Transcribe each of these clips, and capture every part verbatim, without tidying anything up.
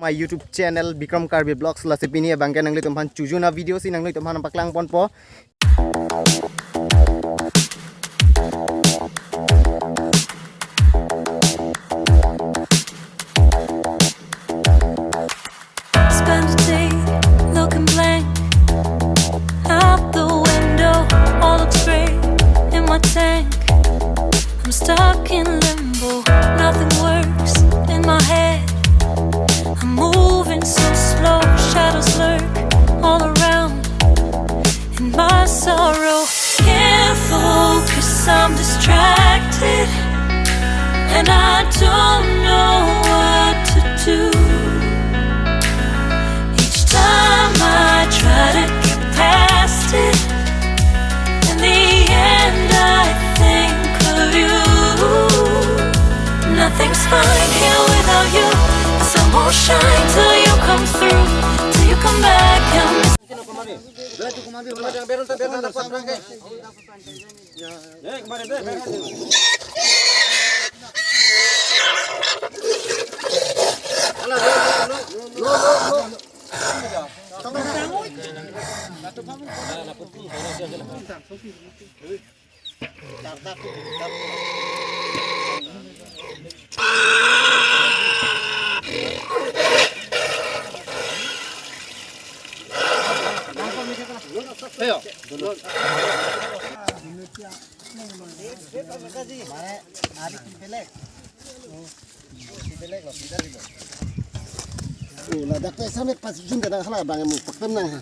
My YouTube channel Bikram Karbi Vlogs, lasi pini abangke nanglitum aphan chojun a video si nanglitum aphan paklang ponpo. Spend a day looking blank out the window, all looks gray in my tank. I'm stuck in limbo, nothing works in my head. I'm moving so slow, shadows lurk all around in my sorrow. Can't focus, I'm distracted, and I don't know what to do. Each time I try to get past it, in the end I think of you. Nothing's fine here without you. Sun won't shine till you come through, till you come back. I'm Oh, ladak ta esa mek pas jun kadang hala bang emu pakpem nang ha.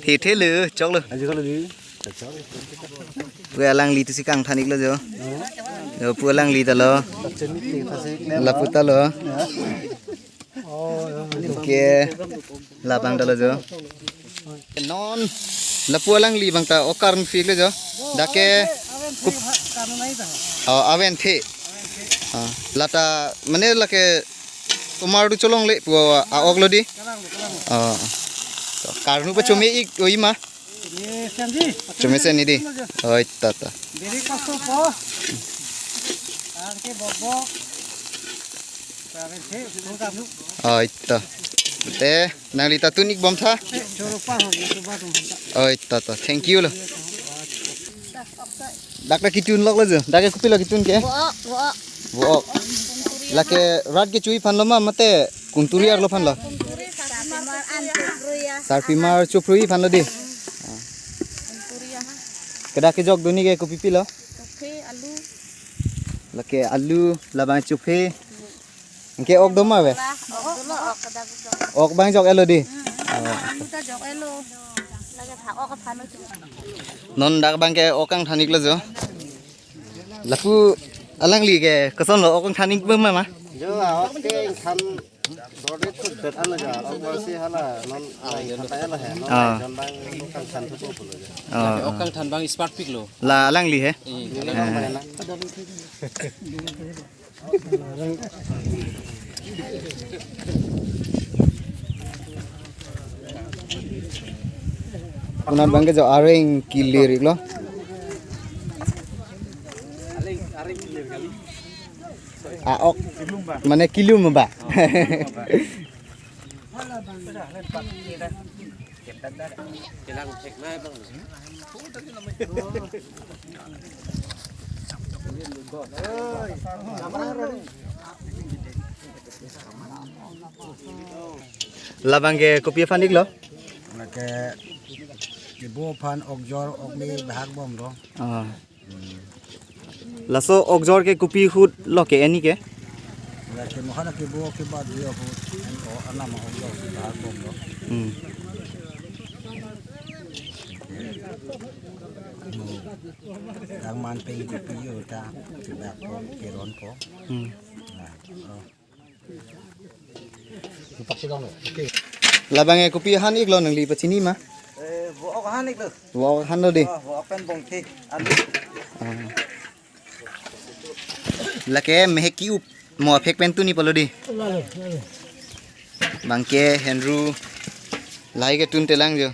Hethe le, choklo. Aji kalo di. Pu alangli tusi kangthan iklo jo. Jo, pu alangli ta lo. Lapu ta lo. Oke. Labang ta lo jo. Non. Lapu alangli abang ta ok karun phi iklo jo. Dak ke kup-, oh, aven the. Oh, lata mane lake tomar du cholongle pu a-ok lo di. Oh. To, karnu pa chome ik oi ma. Chome sen ni di. Oi, ta, ta. Oi, ta. Te, nangli ta tun ik bom tha. Oi, ta, ta. Thank you lo. Dak ta kitun lok lo jo. Dak ke kopilo kitun ke? Bo-ok, bo-ok. Bo-ok. Lake rat ke chui aphan lo ma mate kunturi arlo aphan lo? Kunturi, sarpimar, an chopruya. Sarpimar chopruya aphan lo di. Kunturi ya. Kedak kejok duni ke kopi pilo? Chophe, alu. Lake alu, labang chophe. Anke ok do ma ave? Lah, ok dolo, ok kada ok. Ok abang jok-et lo di. Hmm. Oh. Alu ta jok-et lo. Lake tha ok aphan lo. Non dak abangke ok kangthan iklo jo. Lapu alangli ke koson lo ok kangthan ik ma ma? Jo, ok ke kangthan dorde thut bet an lo jo. Ok abang si hala non alai kata ya lo he. Non ah. Jon abang ok kangthan thut lo jo. Oh. Ok kangthan abang smart pik lo. La alangli he? Hmm. Ini abang mana? Kunan abangke jo areng kilir iklo. A-ok. Mane kilum ba. Labangke kopi aphan iklo? Lake kibo aphan okjor okme bahak bomlo. Ah. Laso okjor ke kopi ahut lo ke-en ni ke? Lake mohan kibo kiba di ahut en o anam okjor si bahak bomlo. Hmm. Dang man peng kopi yo ta kibak ko keron ko. Hmm. Nah, oh. Labangke kopi aphan iklo nangli pachini ma? Vo-ok han iklo. Vo-ok hanlo dei. Oh, vo-ok pen bongthe. Alu. Ah. Lake mehek ki-up mo aphek pen tuni polo dei. Lalo, lalo. Bangke henru lahai ke tuntelang jo.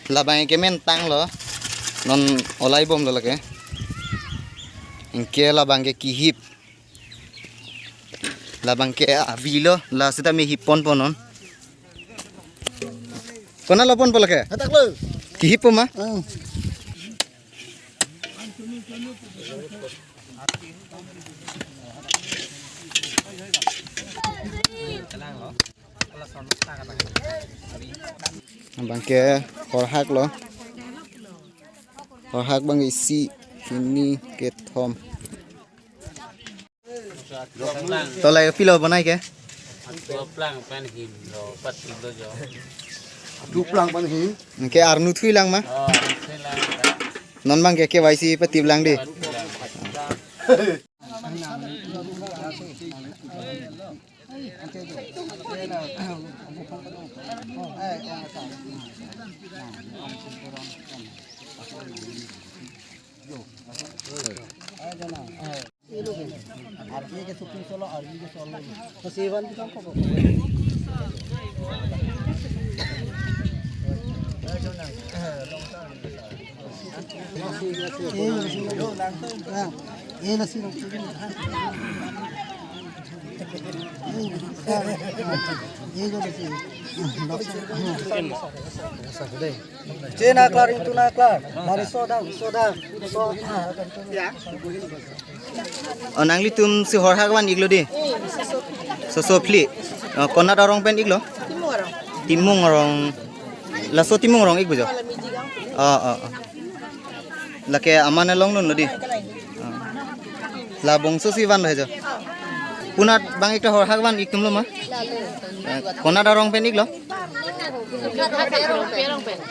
Labang ke men tanglo. Non olai bomlo lake. Anke labang ke kihip. Labang ke avilo, la seta mehip ponpon non. Konatlo ponpo lake? Hataklo. Kihip po ma? Hmm. Bangke horhaklo. Horhak bang isi, hini, kethom. To lahai kopilo bonai ke? Duplang pen him lo, patip lo jo. Duplang pen him. Anke arnu thui lang ma? Oh, thui lang. Non bangke K Y C patip lang dei. Duplang, patip lang. Chena klar, ingtuna klar. Mari sodang, sodang. So, ah, ya. Oh, nanglitum si horhak van iklo dei? Soso phli. Oh, konat arong pen iklo? Timung arong. Timung arong. Laso Timung arong ik bujo? Oh, oh, oh. Lake aman along lun lo dei. Oh. Labangso si vanlo hejo. Konat bang ikta horhak van iktumlo ma? Eh, konat arong pen iklo?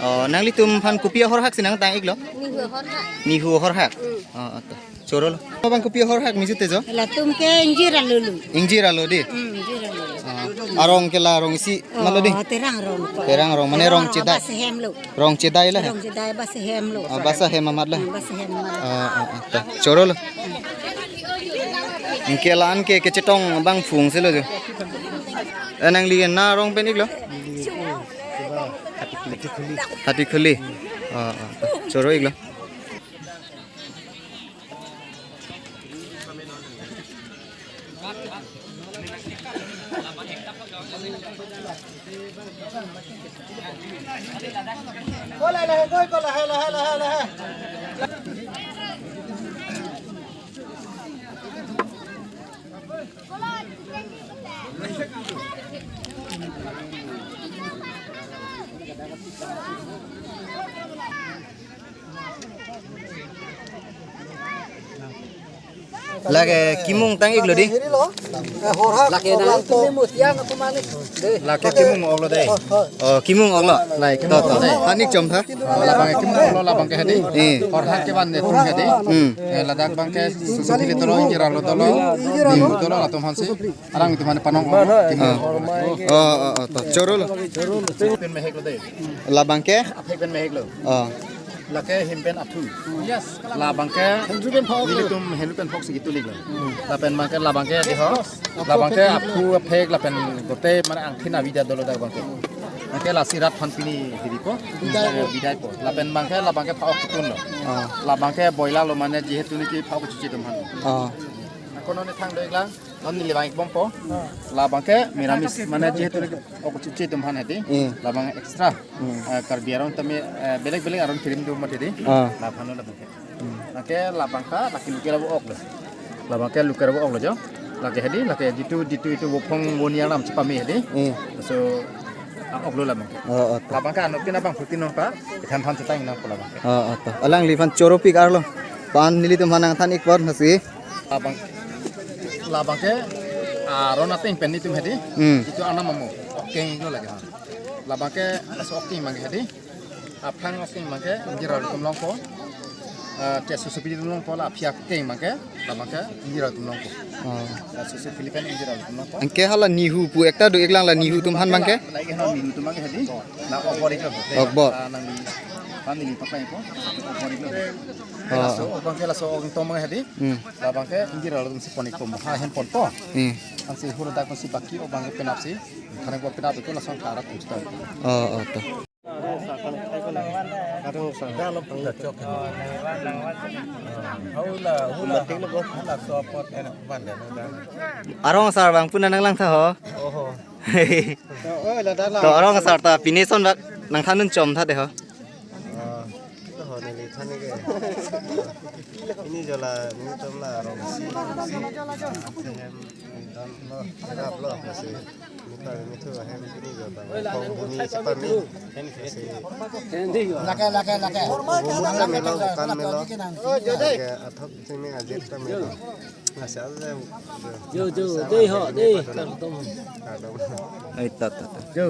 Oh, nanglitum aphan kopi ahorhak si nangtang iklo? Nihu ahorhak. Nihu ahorhak. Oh, oh, to. Choro lo. Abang kopi ahorhak mijute jo? Latum ke ingjir alu lo. Ingjir alu dei? Hmm, ingjir alu. Ah, arong ke la arong isi malo dei? Oh, Terang arong. Terang arong, mane rong chedai. Bas hem lo. Rong chedai la he? Rong chedai bas hem lo. Ah, bas hem amat la. Hmm, bas hem amat. Ah, ah, ah, to. Choro lo. Anke la-an ke kechetong bang phung si lo jo. Eh, nangli na arong pen iklo? Hatikhuli. Ah, ah, to. Choro iklo. Lake Kimung tang iklo dei? Hiri lo. Eh, horhak, lake horhak nang to. Lake Kimung ok lo dei. Hoi, hoi. Oh, Kimung ok lo. Lake Kimung ok lo dei. Than ik chom tha. Labang Kimung ok lo, labang ke hedi. Eh. Horhak kevan netum hedi. Hmm. Eh, ladak bang ke Soso Phli dolo, ingjir alu dolo. Nihu dolo, latum aphan si. Arang itum aphan panong. Ah. Oh, oh, oh, to. Choro lo. Pen mehek lo dei. Labang ke? Aphek pen mehek lo. Oh. Lake him pen aphu. Yes. Labang ke henru pen phok lo. Nelitum henru pen phok si kitun iklo. Lapen bang ke labang ke dei ho. Labang ke aphu aphek lapen gote mane angthin avi dolo dak bang ke. Bang ke lasi rat aphan pini hiripo. Bidai. Bidaipo. Lapen bang ke labang ke phak-ok kitunlo. Ah. Labang ke boila lo mane jihetu niki phak-ok chuche atum aphan. Ah. Ako non thang do iklang. Non neli vang ik bompo. Labang ke miramis mane jihetu phak-ok chuche atum aphan hedi. Hmm. Labang extra. Hmm. Eh, Karbi arong tame, eh, belek belek arong kirim do mati dei. Ah. Labang lo labang ke. Hmm. Lake labang ke lake luke la vo-ok lo. Labang ke luke la vo-ok lo jo. Lake hedi, lake jitu, jitu itu vophong voni alam chepame hedi. Hmm. So, ah, ok lo labang ke. Oh, oh, to. Labang ke anut ke labang phutin nong ta, ithan than chetang nangpo labang ke. Oh, oh, to. Alangliphan choro pik arlo. Pan nelitum aphan nangthan ik apor nasi. Labang, labang ke, ah, aron ateng pen nelitum hedi. Hmm. Itu anam amo. Oke, itu lagi ha. Labang ke, aso oke mang hedi. Aphrang oke mang ke, ingjir alu atum longpo. Ah, te susu pili tum longpo la aphi akeng abangke, la abangke ingjir atum longpo. Oh. La susu pili pen ingjir atum longpo. Anke hala Nihu pu ekta do-iklang, la Nihu atum aphan abangke? La ke no Nihu atum abangke hedi. Na Okbor iklo. Okbor. Ah, nangli, nangli pakai po. Okbor iklo. Oh. Laso abangke laso ong tong abangke hedi. Hmm. La abangke ingjir atum si pon ikpo, ha hem ponpo. Hmm. Ansi hur dak si baki abangke penap si. Karena gua penap itu langsung ke arah Tujuh. Oh, oh, to. Arong asar abang pun nanglang tha ho. To arong asar ta pine ason bak nangthan dun chom tha de ho. Ini jola, ini tom la arong si, si, hem, ini tom lo, rap lo, si. Mithar mithu ahem pini jo bang. Kong bumi sipami. Lake, lake, lake. Bumi melo, bukan melo. Lake athok sini ajit ta melo. Asal je. Jo, jo, dei ho, dei. Kardom. Kardom. Ai, ta, ta, ta. Jo.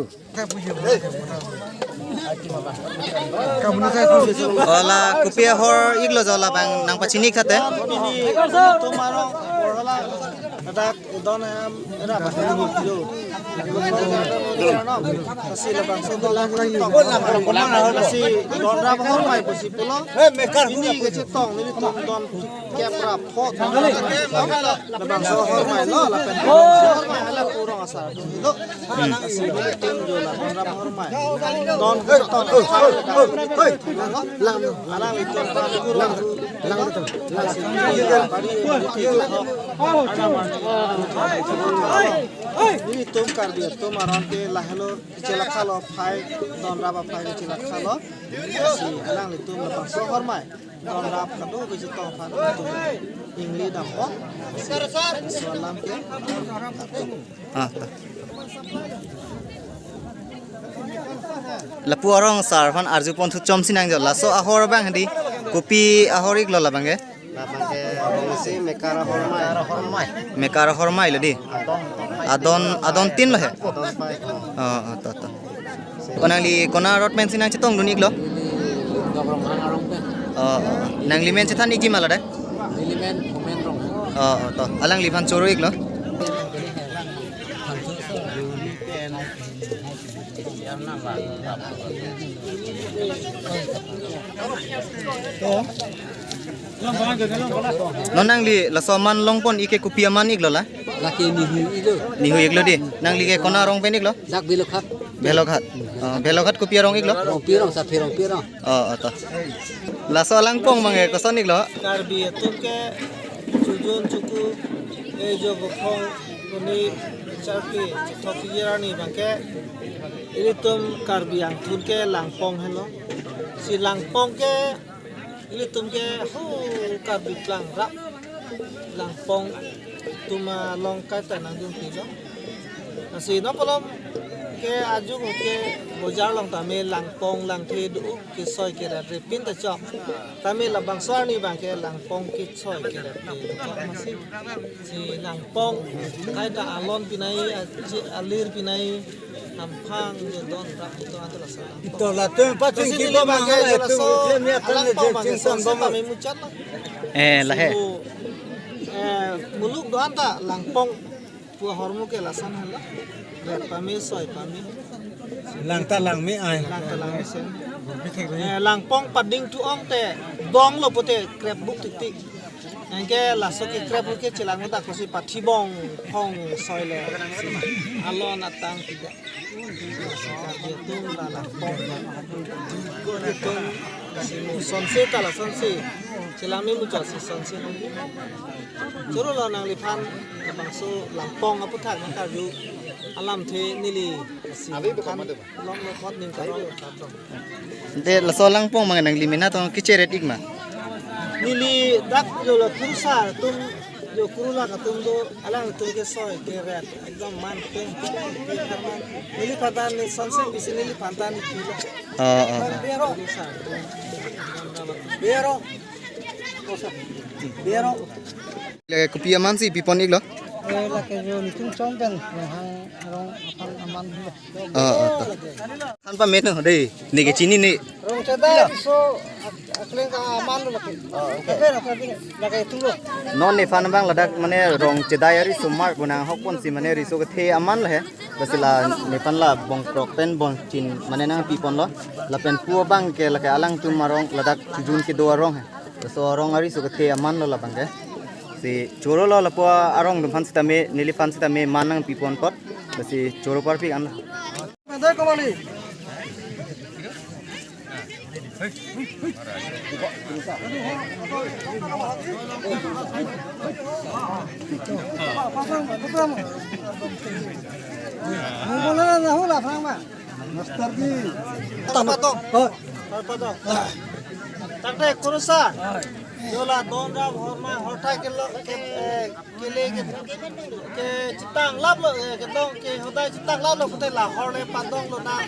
Ola kopi ahor iklo jo labang nangpachini ik thate. Pini tum arong porhala ladak don ham era ba lo. Lasi labangso don, lasi don rap ahormai pusi pulo. Pini kechetong nelitum don kep ra pho. Labangso ahormai lo, lapen ahormai hala pu arong asar atum lo. Lasi nelitum jo la don rap ahormai. Don kechetong. Alanglitum pura. Lasi nelitum Karbi atum aron ke lahelo kechelakha lo phai, don rap aphai kechelakha lo. Lasi alanglitum labangso ahormai don rap kado kechetong aphan nelitum ingli dampo. Lasi laso alam ke. Ah, ta. Lapu arong asar aphan arju pon thu chom si nang jo. Laso ahor abang hedi kopi ahor iklo labang ke? Labang ke arong si mekar ahormai. Mekar ahormai lo dei. Adon, adon tin lo he. Adon pai. Oh, oh, to, to. Ko nangli konat arong pen si nangchetong dun iklo? Neli Dok Ronghang arong pen. Oh, oh. Nangli men chethan ikji ma ladak? Neli men Homen Ronghang. Oh, oh, to. Alangliphan choro iklo. Non nangli laso aman longpon ik ke kopi aman iklo la? Lake Nihu iklo. Nihu iklo dei. Nangli ke konat arong pen iklo? Dak Belokhat. Belokhat. Oh, Belokhat kopi arong iklo? Rongpi arong, Saphi Rongpi arong. Oh, oh, to. Laso alangpong abang ke koson iklo? Karbi atum ke chojun choku, ejo bokhong, kuni charpi, chithok kejir arni abang ke ilitum Karbi angthun ke langpong helo. Si langpong ke ilitum ke ho Karbi plang rap langpong atum along kaita nangdun pilo. Lasi non malom ke ajung ke bojar along tame langpong langthe do, kesoi kerap repin ta chok. Tame labangso arni abang ke langpong kesoi kerap ke chok masi. Si langpong kaita alon pinai, achi alir pinai, hamphang jo don rap ito anta laso. Ito latum pachung. Lasi kilo neli abang ke abang ke laso, latum klem ya, alangpong abang ke ching son song bom. Tame muchot lo. Eh, lahe. Simu, eh, muluk do-an ta langpong pu ahormu ke lason helo. Rep pame, soi pame. Lang ta langme ai. Lang ta langme sen. Eh, langpong pading thu-ong te, bong lo pute krep buk tik tik. Anke laso kekrep ke chelang ta kosi pathi bong phong soi le. Alon atang tidak. Karbi atum la langpong. Atum si mu sonse ta lasonsi. Chelang me muchot si sonse nang. Choro lo nangliphan labangso langpong aputhak nangkarju alamthe neli si kan long lo khot ning karong lo kardom. De laso langpong abang nangli mena tong kecheret ik ma? Neli dak jo la kursa atum, jo kurulak atum do, alangtum kesoi kerap ekdom man peng. Neliphan ta ne sonse bisi neliphan ta ne kilo. Oh, oh. Bero. Bero. Bero. Le kopi aman si pipon iklo? Eh, lake jo nitum chong pen, eh, hang rong aphan aman. Oh, oh, to. Than pame no dei, ne ke chini ne. Rong Chedai Riso ak-, akleng ke aman lo lake. Oh, okay. Kape lo, kape lo, lake tulo. Non nephan abang ladak mane Rong Chedai Riso mar pu nanghok ponsi mane riso kethe aman lo he. Lasi la nephan la bong krok pen bong chin mane nangpi ponlo. Lapen pu abang ke lake alangtum arong ladak chujun kedo arong he. Laso arong ariso kethe aman lo labang ke. Si choro lo lapu arong atum aphan sitame neliphan sitame man nangpi pon apot. Lasi choro parpik an lo. Madai komali. Mungkin na hula pang ma. Master ji. Tama to. Oh. Tama to. Tangte kurusar. Jola don rap horma horthai kelo ke, eh, kele ke, ke chitang lap lo, eh, ke dong ke hodai chitang lap lo pute la hor le padong lonang.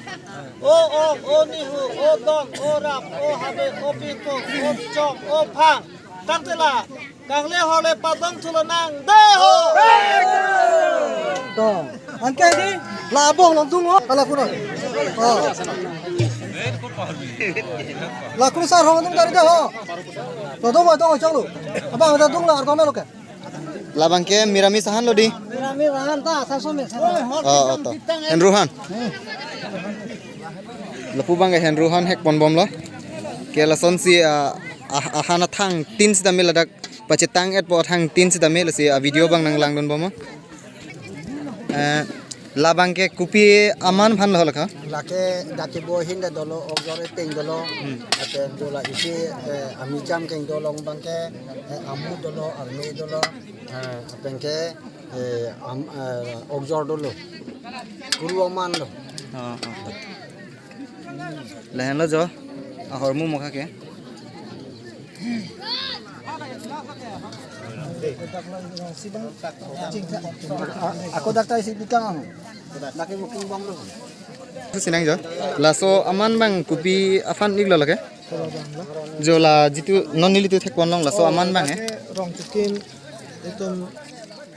O ong, o nihu, o don, o rap, o habe, o pingko, o chok, o phang. Tangte la kangle hor le padong thu lonang. Dei ho. To. Anke di la abong long dung ho. Ala kuno. Oh. La kurusar hong dung dari dei ho. To dong ho, dong ho chang lo. Abang ada dung la argomelo ke. Labang ke miramis ahan lo dei. Miramis ahan ta, saso me, saso. Oh, oh, to. Henru ahan. Lapu abang ke henru ahan hek pon bomlo. Ke lasonsi, ah, ah, ahan athang tin sitame ladak pachetang-et po athang tin sitame lasi a video abang nanglangdun bom. Eh, labang ke kopi aman aphan lo lake? Lake dak kebo ahin ta dolo, okjor ateng dolo. Hmm. Lapen jola isi, eh, amijam keng dolo abang ke, eh, amu dolo, arme dolo. Eh, lapen ke, eh, am, eh, okjor dolo. Kuru aman lo. Oh, oh. Lahenlo jo, ahormu mokha ke. Ako dak ta isi bikang ang. Lake booking bang lo. Sinang jo. Laso aman abang kopi aphan iklo lake? Jola jitu non nelitum thek pon long laso aman abang he. Rong chikim itum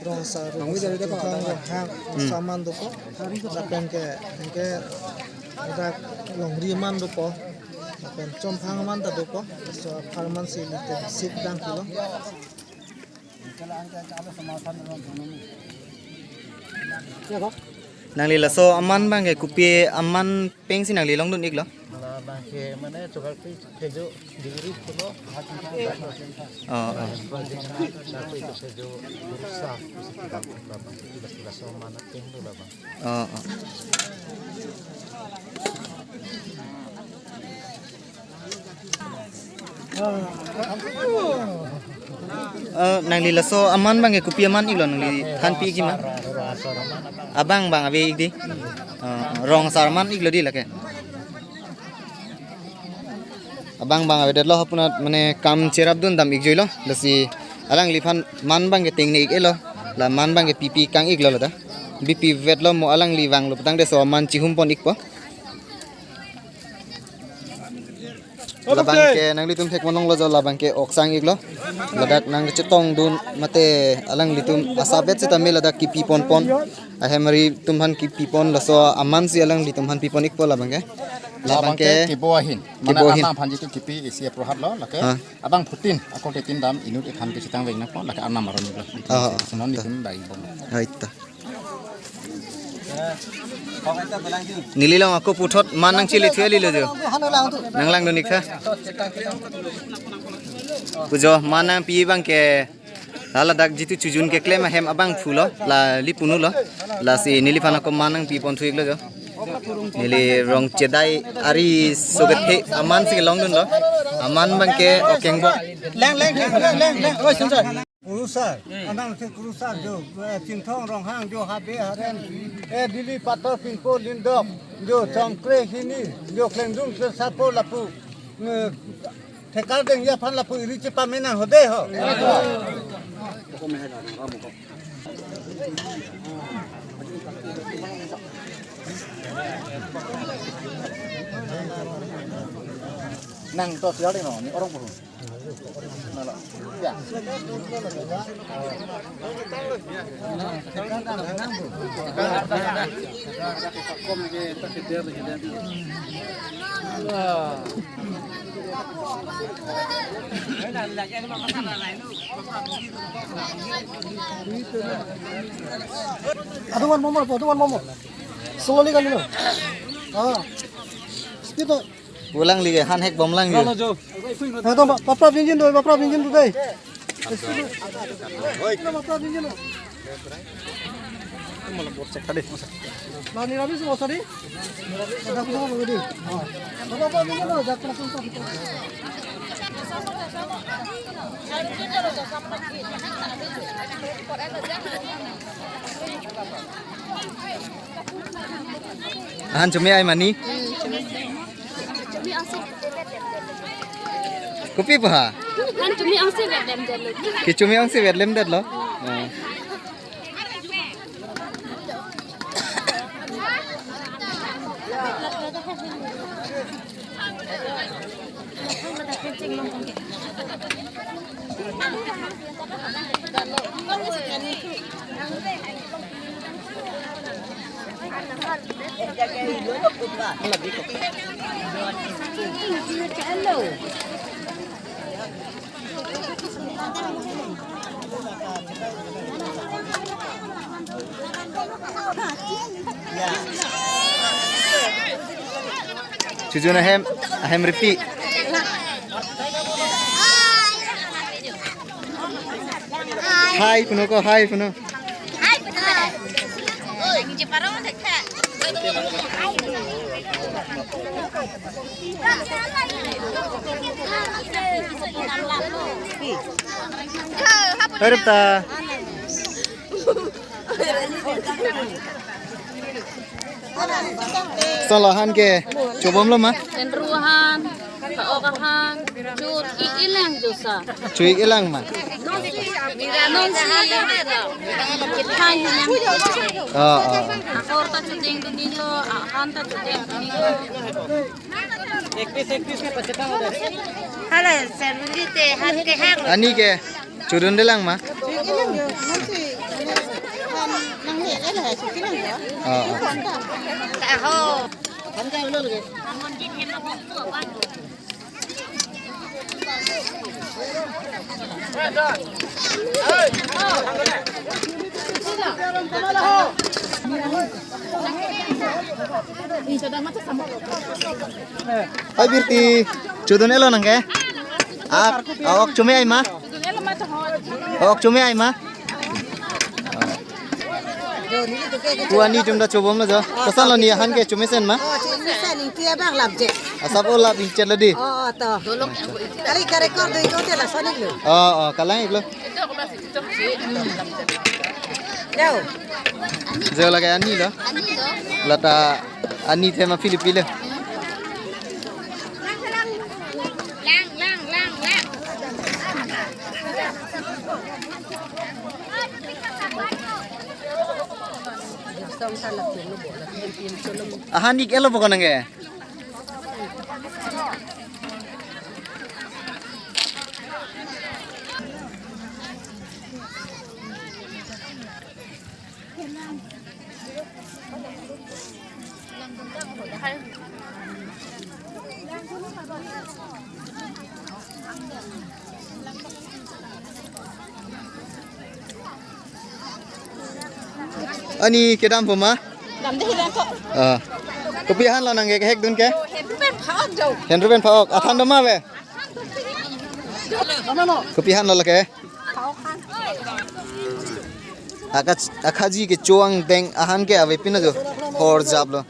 rong sar, rong hang, hmm, saman dopo. Lapen ke, ke dak longri aman dopo. Lapen chomphang aman ta dopo. So apharman si lite sik dang kilo. Nangli laso aman abang ke kopi aman pensi nangli longdun iklo? Labang ke mane chokar pi thejo diri pulo. Oh, oh. Labang ke thejo bursa pusi kita labang ke laso aman peng do labang. Oh, oh. Eh, nangli laso aman abang ke kopi aman iklo nangli thanpi ikji ma? Abang abang ave ik dei. Eh, rong sar aman iklo dei lake. Abang abang avedetlo hapunat mane kam cherapdun dam ik joilo. Lasi alangliphan man abang ke tengne ik-elo. La man abang ke pipi kang iklo lata. Pipi vetlo mo alangli vanglo putangte so man chihum pon ikpo. Labang ke nanglitum thek pon longlo jo labang ke oksang iklo. Ladak nangchetongdun mate alanglitum asabet sitame ladak kipi pon pon. Ahem ari atum aphan kipi pon laso aman si alanglitum aphan pi pon ikpo labang ke. Labang ke kebo ahin. Mane kebo ahin. Arnam aphan jitu kipi isi aprohat lo lake. Ha. Abang phutin ako tetin dam inut iphan ke chitang veng nangpo lake arnam aron iklo. Ah, ah. Sonon nitum dai bom. Hai ta. Neli long ako puthot man nangchili theli lo jo. Nanglangdun ik tha. Pujo man nangpi abang ke la ladak jitu chujun keklem ahem abang phulo la li punulo. Lasi neliphan ako man nangpi pon thu iklo jo. Neli rong chedai ari so kethe aman si longdunlo. Aman abang ke okeng bo. Leng leng leng leng leng. Oi sunsa. Anang si kurusar jo, eh, Chinthong Ronghang jo, Habe Haren, eh, Dili Pator Pingko Lindok jo, Chomkre Hini jo, Klengdung Kre Sarpo lapu, eh, thekar dengji aphan lapu iri chepamenan ho dei ho. Nang to sial dei no, ne orang pun. Aduan momo, aduan momo. Slowly kali lo. Ah. Speed to. Ulang lagi, han hek bom lang lagi. Aduan, paprap engine do, paprap engine do dei. Paprap engine do. Mani rabi semua tadi. Ada apa sama tadi? Ah. Paprap engine do, jak paprap engine. Han chumi ai mani? Kopi pa? Han chumi angse vet lemdetlo. Kechumi angse vet lemdetlo. Ah. Chojun ahem, ahem repeat. Hi, puno ko, hi, puno. Harap ta. Solo han ke chobomlo ma? Enru han, paok han, chu-ik-ik lang josa. Chu-ik-ik lang ma? Nonsi, kethai hilang. Oh, oh, oh. Akor ta chodeng dunilo, ahan ta chodeng dunilo. Hala, servili te han kehang. Ani ke chodundelang ma? Ilang yo, nonsi, nang le, ele hai, suki lang yo. Oh, oh. Aho. Hai Birti, chodun-etlo nang ke? Ak, ok chumi ai ma? Ok chumi ai ma? Pu ani atum ta chobomlo jo. Koson lo ne han ke chomesen ma? Oh, chomesen, ingti abang lamje. Asap o lap ingchet lo dei. Oh, oh, to. Kali ka record do iko te lason-iklo. Oh, oh, kalang-iklo. Jao. Jao lake ani lo. Lata ani thema Philippines lo. Lang, lang, lang, lang. Ahan ik-etlo pokok nang ke. Ani kedam po ma? Damde hilang ko. Ah. Kopi han lo nang ke kehek dun ke? Henru pen pha-ok jo. Henru pen pha-ok. Athan do ma ave? Kopi han lo lake? Pha-ok han. Aka, akhaji kecho angdeng ahan ke avepin jo. Hor jap lo.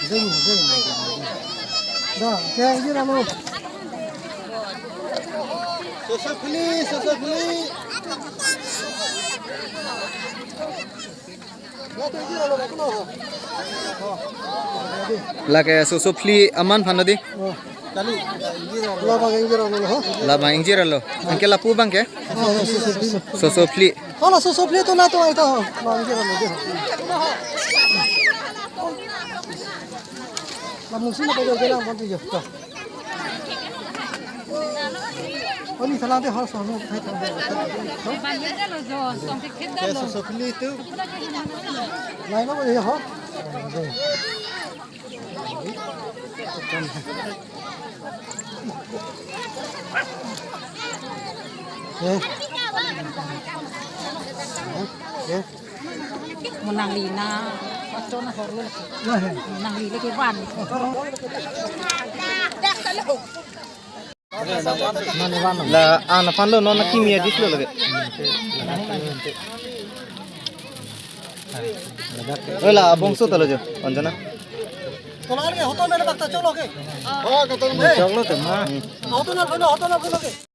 Ding, ding, ding. Da, ke ingjir alo. Soso phli, soso phli. Lake soso phli aman aphan lo dei. Oh. Labang ingjir alo ho. Labang ingjir alo. Anke lapu abang ke? Oh, soso phli. Soso phli. Hala soso phli to na to ai ta ho. Labang ingjir alo dei ho. Lamusi na pa jo jelang pon tu jo. To. Oni salang te hal sono hai tang. Soso phli tu. Lai lo ye ho. Eh. Eh. Mo nangli na, pacho na horlo. Lah, eh. Nangli lagi wan. La, ah, na aphan lo, non na kimi adis lo lagi. Oh, la, bongso ta lo jo, Anjana. Tolong lagi, hotel mana bakta cholo ke? Cholo tu ma. Hotel na, hotel na, hotel ke?